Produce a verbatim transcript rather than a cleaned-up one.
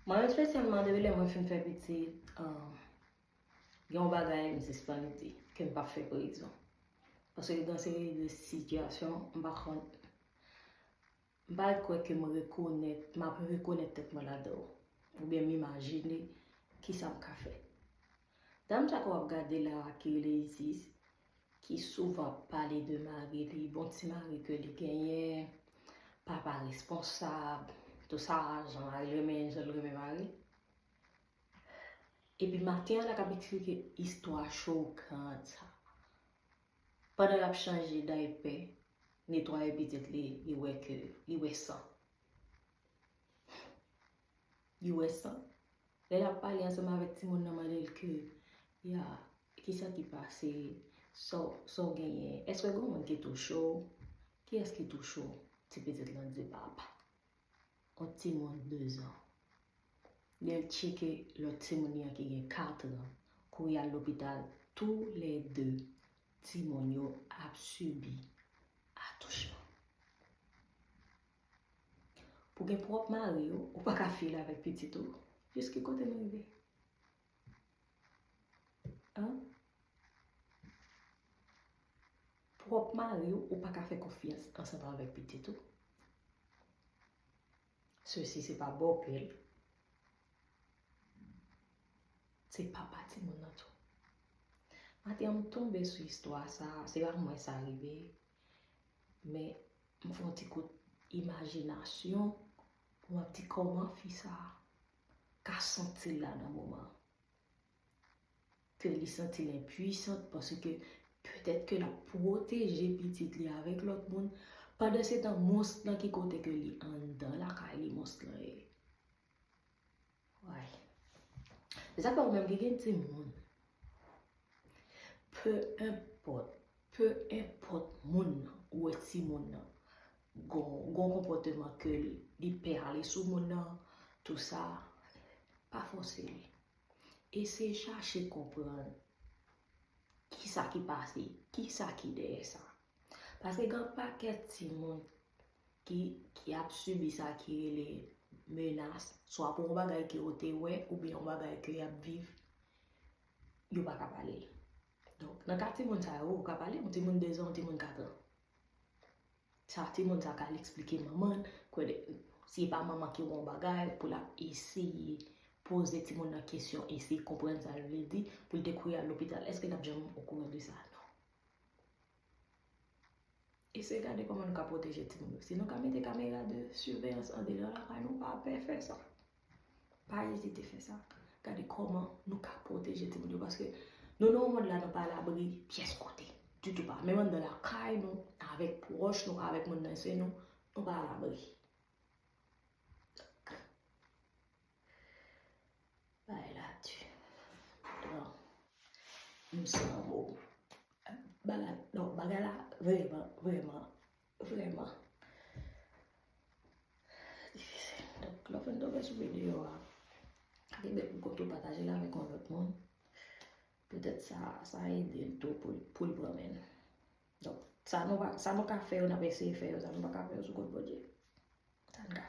Mwen espesyalman, depi lè mwen fin fè pitit, um, gen yon bagay m sispann di, ke m p ap fè prizon. Paske gen seri de sitiyasyon, m pa konn, m pa kwè ke m rekonèt, m ap rekonèt tèt mwen ladan yo. Oubyen m imajine kisa m ka fè. Dam sa ke w ap gade la a ki rele Isis, ki souvan ap pale de mari li, bon ti mari ke li genyen, papa responsab, tou sa, jan mari l renmen, jan l renmen mari l. Epi maten an la k ap eksplike istwa chokan sa. Pandan l ap chanje daypè, netwaye pitit li, li wè ke, li wè san. Li wè san. Lè l ap pale ansanm avèk timoun nan, mande l ke, ya, kisa ki pase, sa w, sa w genyen, èske gen yon moun ki touche w, kiyès ki touche w? Ti pitit lan di papa. Yon timoun de zan. Lè l tcheke lòt timoun li an ki gen katran, kouri al lopital, toulède timoun yo ap sibi atouchman. Pou gen pwòp mari w, ou pa ka fil avèk pitit ou. Jis ki kote nou rive? An? Pwòp mari w, ou pa ka fè konfyans ansanm avèk pitit ou. Sesi se pa bòpè l. Se papa timoun nan tou. Maten an, m tonbe sou istwa sa, se pa mwen sa rive, men m fè yon ti kout imajinasyon pou m ap di kòman fi sa ka santi l la nan moman an. Ke li santi l enpwisant paske petèt ke l ap pwoteje pitit li avèk lòt moun. Pandansetan, mons lan ki kote ke li anndan lakay li, mons lan ye. Way. Se sa k fè ou menm ki gen timoun, pe enpòt, pe enpòt moun nan, ou wè timoun nan gon, gon konpòteman ke li pè ale sou moun nan, tou sa, pa fòse li. Eseye chache konprann kisa ki pase, kisa ki dèyè sa. Paske gen pakèt timoun ki, ki ap sibi sa ki rele menas, swa pou yon bagay ke yo te wè, oubyen yon bagay ke y ap viv, yo pa ka pale l. Donk, nan ka timoun sa yo, ou ka pale, yon timoun de zan, yon timoun kat an. Sa timoun sa ka al eksplike manman l, kwè de, si e pa manman ki wè yon bagay, pou l ap eseye poze timoun nan kesyon, eseye konprann sa l vle di, pou l te kouri al lopital, èske l ap janm okouran de sa? Non. Eseye gade kòman nou ka pwoteje timoun yo. Si nou ka mete kamera de siveyans andedan lakay nou, pa pè fè sa. Pa ezite fè sa. Gade kòman nou ka pwoteje timoun yo, paske nou nan yon mond la nou pa alabri pyès kote ditou pa. Menm anndan lakay nou, avèk pwòch nou, avèk moun nan se nou, nou pa alabri. Bagay la di. Bon, m san mo. Bagay, non, bagay la vrèman, vrèman, vrèman difisil. Donk, lè w fin tonbe sou videyo a, kenbe l pou kont ou, pataje l avèk yon lòt moun. Petèt sa, sa ede l tou pou, pou l pran men l. Donk, sa nou pa, sa nou ka fè yo, n ap eseye fè yo, sa nou pa ka fè yo sou kont Bondye. Sa n ka